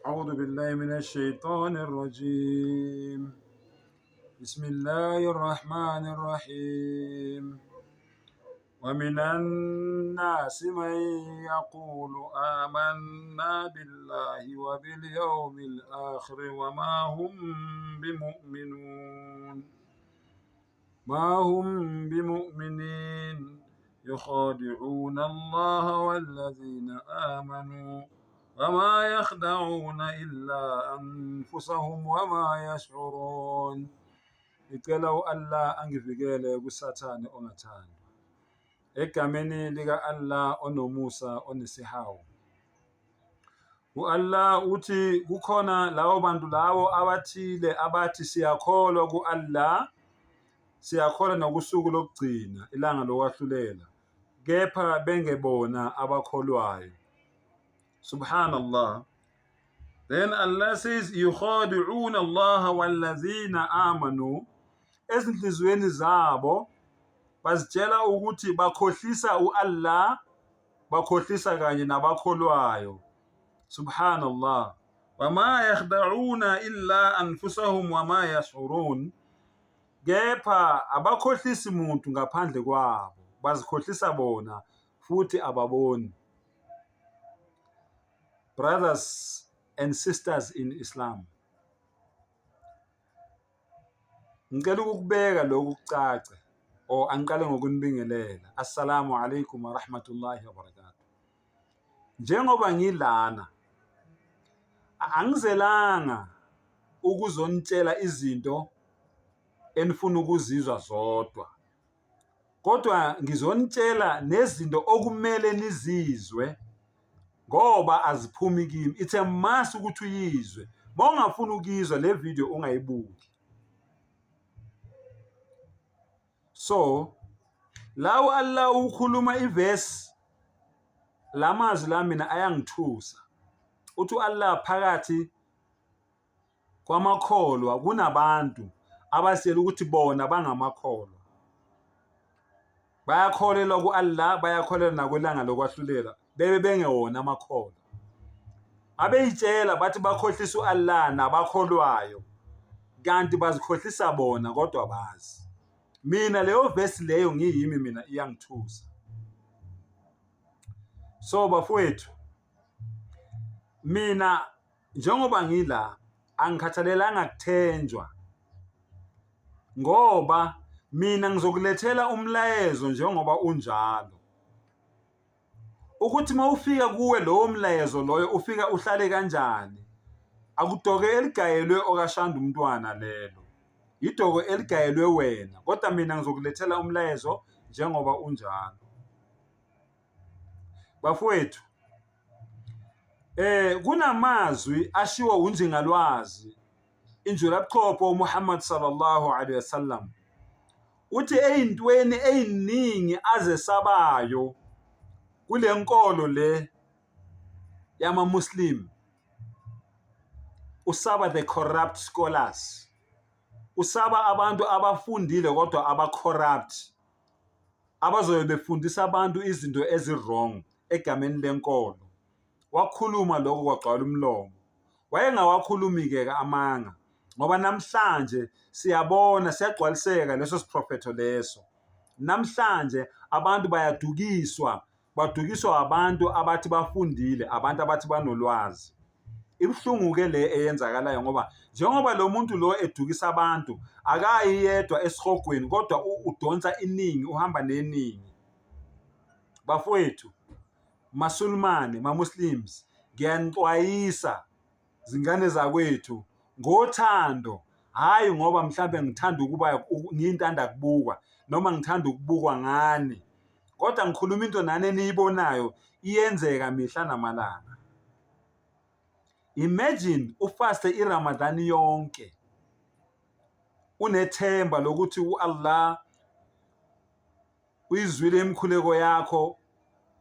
أعوذ بالله من الشيطان الرجيم بسم الله الرحمن الرحيم ومن الناس من يقول آمنا بالله وباليوم الآخر وما هم بمؤمنون ما هم بمؤمنين يخادعون الله والذين آمنوا وما يخدعون إلا أنفسهم وما يشعرون. Ngicela u-Allah angivikele kuSathane ongathandwa. Egameni lika-Allah onomusa onesihawu. U-Allah uthi kukhona lawo bantu lawo abathile abathi siyakholwa ku-Allah, siyakholwa nakusuku lokugcina, ilanga lokwahlulela, kepha bengebona abakholwayo. Subhanallah. Then Allah says, yukhadi'una Allah walladhina amanu. Ezinhliziyweni zabo bazitshela ukuthi bakhohlisa u-Allah, bakhohlisa kanye nabakholwayo. Subhanallah. Wama yakhda'una illa anfusahum wama yash'urun. Kepha abakhohlisi muntu ngaphandle kwabo, bazikhohlisa bona futhi ababoni. Brothers and sisters in Islam, ngicela ukukubeka lokhu kucace or angiqale ngokunibingelela. Assalamu alaikum wa rahmatullahi wa barakatuh. Njengoba ngilana angizelanga ukuzonitshela izinto enifuna ukuzizwa zodwa, kodwa ngizonitshela nezinto okumele nizizwe ngoba aziphumi kimi. It's a must ukuthi uyizwe. Uma ungafuni ukuyizwa le video ungayibuki. So la u-Allah ukhuluma ivesi, la mazwi la mina ayangithusa. Uthi u-Allah phakathi kwamakholwa kunabantu abasitshela ukuthi bona bangamakholwa, bayakholelwa ku-Allah, bayakholelwa nakwilanga lokwahlulela, bebe bengewona amakholwa. Babeyitshela bathi bakhohlisa u-Allah nabakholwayo, kanti bazikhohlisa bona kodwa bazi. Mina leyo vesi leyo ngiyimi mina iyangithusa. So bafowethu, mina njengoba ngila angikhathalelanga kuthenjwa ngoba mina ngizokulethela umlayezo njengoba unjalo. Ukuthi uma ufika kuwe lowo mlayezo loyo ufika uhlale kanjani, akudoke eligayelwe okashanda umntwana lelo, idoko eligayelwe wena, kodwa mina ngizokulethela umlayezo njengoba unjalo. Bafowethu, kunamazwi ashiwo unjingalwazi injulabuchopho uMuhammad sallallahu alaihi wasallam, uthi eyintweni eyiningi azesabayo kule nkolo le yama-Muslim, usaba the corrupt scholars, usaba abantu abafundile kodwa aba-corrupt, abazobe befundisa abantu izinto ezi-wrong egameni lenkolo. Wakhuluma lokho kwagcwala umlomo. Wayengawakhulumi-ke amanga, ngoba namhlanje siyabona siyagcwaliseka leso siprofetho leso. Namhlanje abantu bayadukiswa, badukiswa abantu abathi bafundile, abantu abathi banolwazi. Ibuhlungu-ke le eyenzakalayo ngoba njengoba lo muntu lo edukisa abantu, akayi yedwa esihogweni kodwa udonsa iningi, uhamba neningi. Bafowethu, maSulumane, ma-Muslims, ngiyanixwayisa zingane zakwethu ngothando, hhayi ngoba mhlambe ngithanda ukuba ngiyintanda kubukwa noma ngithanda ukubukwa ngani, kodwa ngikhuluma into nani eniyibonayo iyenzeka mihla namalanga. Imagine ufaste iRamadan yonke unethemba lokuthi u-Allah uyizwile imikhuleko yakho,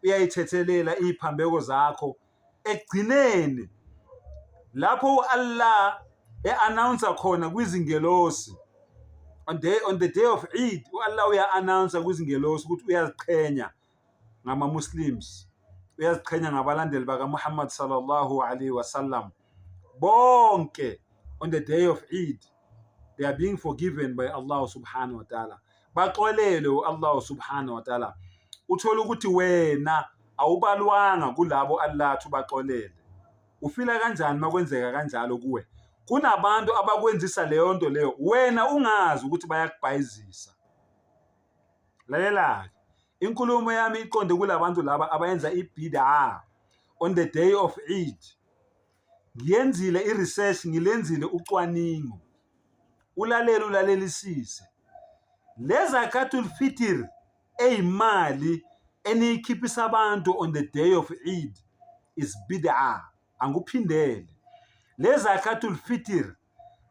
uyayithethelela iy'phambeko zakho. Ekugcineni lapho u-Allah e-announce khona kwizingelosi on the day of Eid, u-Allah uya-announce kwizingelosi ukuthi uyaziqhenya ngama-Muslims, uyaziqhenya ngabalandeli bakaMuhammad sallallahu alaihi wasallam. Bonke on the day of Eid they are being forgiven by Allah subhanahu wa ta'ala. Baxolelwe u-Allah subhanahu wa ta'ala. Uthole ukuthi wena awubalwanga kulabo Allah athi ubaxolele. Ufila kanjani makwenzeka kanjalo kuwe? Kunabantu abakwenzisa leyo nto leyo wena ungazi ukuthi bayakubhayizisa. Lalela-ke, inkulumo yami iqonde kulabantu laba abayenza i-bid'ah on the day of Eid. Ngiyenzile i-research, ngilenzile ucwaningo. Ulalele ulalelisise. Le zakatul fitr eyimali eniyikhiphisa abantu on the day of Eid is bid'ah. Angikuphindele. Le zakatul fitr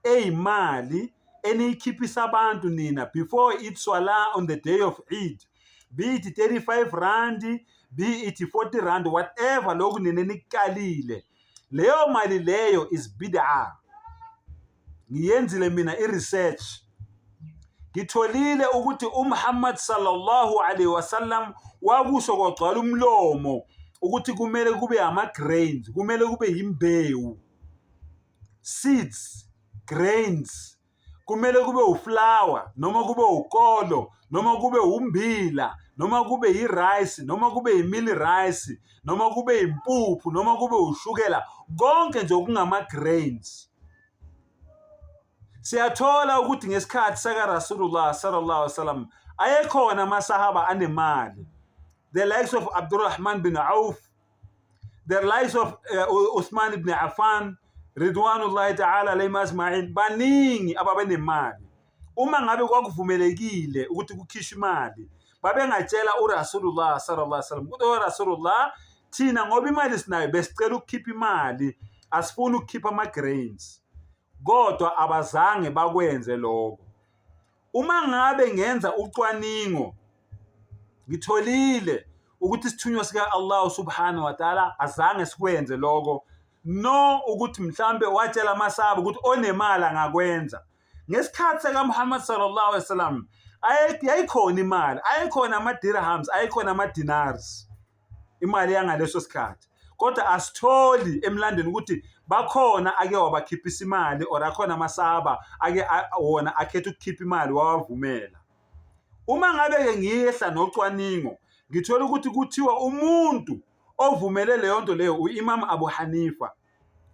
eyimali eniyikhiphisa abantu nina before Eid Salah on the day of Eid, be it 35 rand, be it 40 rand, whatever lokhu nina enikukalile, leyo mali leyo is bid'ah. Ngiyenzile mina i-research, ngitholile ukuthi uMuhammad sallallahu alaihi wasallam wakusho kwagcwala umlomo ukuthi kumele kube ama-grains, kumele kube yimbewu, seeds, grains, kumele kube uflour noma kube ukolo noma kube umbila noma kube yi-rice noma kube yi-mealie rice noma kube impuphu noma kube ushukela, konke nje okungama-grains. Siyathola ukuthi ngesikhathi saka Rasulullah sallallahu alaihi wasallam ayekhona amasahaba anemali, the likes of Abdurrahman bin Auf, the likes of Uthman ibn Affan ridwanullahi ta'ala alayhim ajma'in. Baningi ababenemali. Uma ngabe kwakuvumelekile ukuthi kukhishwe imali, babengatshela uRasulullah sallallahu alaihi wasallam ukuthi, "Oh Rasulullah, thina ngoba imali sinayo besicela ukukhipha imali, asifuni ukukhipha ama-grains." Kodwa abazange bakwenze lokho. Uma ngabe ngenza ucwaningo, ngitholile ukuthi isithunywa sika-Allah subhanahu wa ta'ala azange sikwenze lokho, no ukuthi mhlambe watshela amasahaba ukuthi onemali angakwenza. Ngesikhathi sakaMuhammad sallallahu alaihi wasallam yayikhona imali, ayekhona ama-dirhams, ayekhona ama-dinars, imali yangaleso sikhathi, kodwa asitholi emlandweni ukuthi bakhona ake wabakhiphisa imali or akhona amasahaba ake wona akhetha ukukhipha imali wawavumela. Uma ngabe-ke ngiyehla nocwaningo, ngithola ukuthi kuthiwa umuntu ovumele leyo nto leyo u-Imam Abu Hanifa.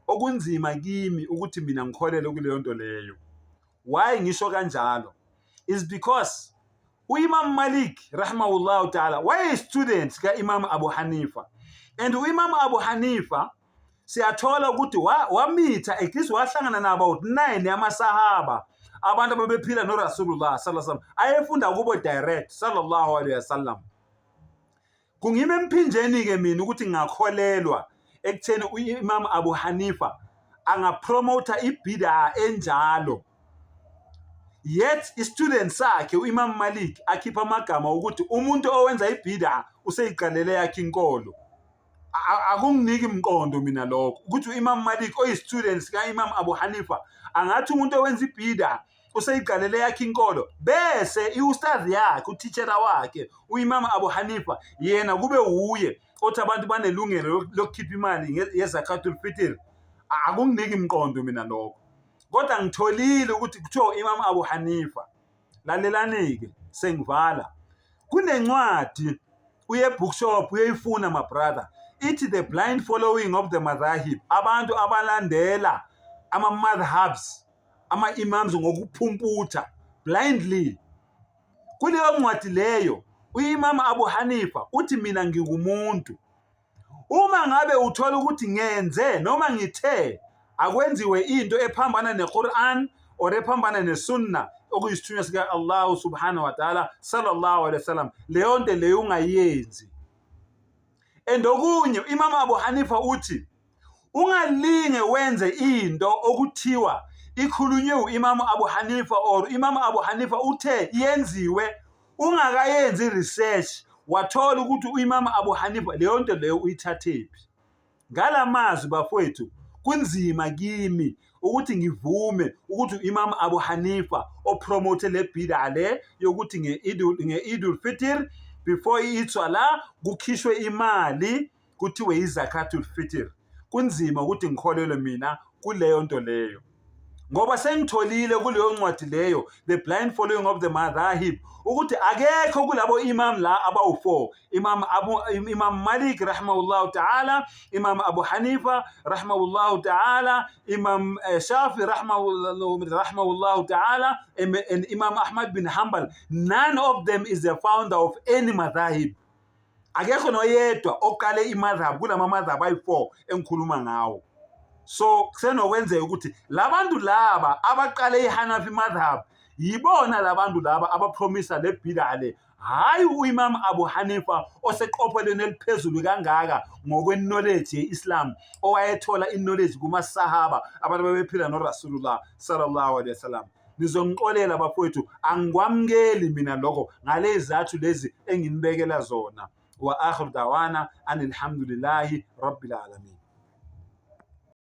Okunzima kimi ukuthi mina ngikholelwe kuleyo nto leyo. Why ngisho kanjalo? Is because u-Imam Malik rahimahullahu ta'ala wayeyi-student ka-Imam Abu Hanifa, and u-Imam Abu Hanifa siyathola ukuthi wamitha at least wahlangana na about 9 yamasahaba, abantu ababephila noRasulullah sallallahu alaihi wasallam, ayefunda kubo direct sallallahu alaihi wasallam. Kungima emphinjeni-ke mina ukuthi ngingakholelwa ekutheni u-Imam Abu Hanifa angapromotha ibid'a enjalo, yet i-student sakhe u-Imam Malik akhipha amagama ukuthi umuntu owenza ibid'a useyiqalele yakhe inkolo. Akunginiki mqondo mina lokho ukuthi u-Imam Malik oyi-student sika-Imam Abu Hanifa angathi umuntu owenza ibid'a useyiqalele yakhe inkolo, bese i-ustadhi yakhe, uthishela wakhe u-Imam Abu Hanifa, yena kube wuye othi abantu banelungelo lokukhipha imali yezakatul fitr. Akunginiki mqondo mina lokho, kodwa ngitholile ukuthi kuthiwa u-Imam Abu Hanifa. Lalelani-ke, sengivala. Kunencwadi, uye bookshop uyeyifuna my brother, ithi The Blind Following of the Madhahib, abantu abalandela ama-madhhabs, ama-imams ngokuphumputha blindly. Kuleyo ncwadi leyo u-Imam Abu Hanifa uthi, "Mina ngingumuntu, uma ngabe uthola ukuthi ngenze noma ngithe akwenziwe into ephambana neQuran or ephambana neSunna okuyisithunywa sika Allah subhanahu wa ta'ala sallallahu alaihi wasallam, leyo nto leyo ungayenzi." And okunye, Imam Abu Hanifa uthi ungalinge wenze into okuthiwa ikhulunywe u-Imam Abu Hanifa or Imam Abu Hanifa uthe yenziwe, ungakayenzi research wathola ukuthi u-Imam Abu Hanifa leyo nto leyo uyithathephi. Ngalamazwi bafowethu, kunzima kimi ukuthi ngivume ukuthi u-Imam Abu Hanifa opromote le bid'a le yokuthi nge-Idul Fitr before i-Eid Salah kukhishwe imali kuthiwe izakatul fitr. Kunzima ukuthi ngikholelwe mina kuleyo nto leyo. Ngoba sengitholile kuleyo ncwadi leyo, The Blind Following of the Madhahib, ukuthi akekho kulabo imam la abawu-4, Imam Abu Imam Malik rahimahullahu ta'ala, Imam Abu Hanifa rahimahullahu ta'ala, Imam Shafi rahimahullahu ta'ala, and Imam Ahmad bin Hanbal. None of them is the founder of any madhahib. Akekho noyedwa oqale imadhab kulama madhab ayi-4 engikhuluma ngawo. So kusenokwenzeka ukuthi labantu laba abaqale iHanafi madhab yibona labantu laba abapromisa le bid'a le, hhayi u-Imam Abu Hanifa oseqophelweni eliphezulu kangaka ngokwe-knowledge ye-Islam, owayethola i-knowledge kumasahaba, abantu ababephila noRasulullah sallallahu alaihi wasallam. Nizongixolela bafowethu, angikwamukeli mina lokho ngalezi zathu lezi enginibekela zona. Wa akhiru dawana anilhamdulillahi rabbil alamin.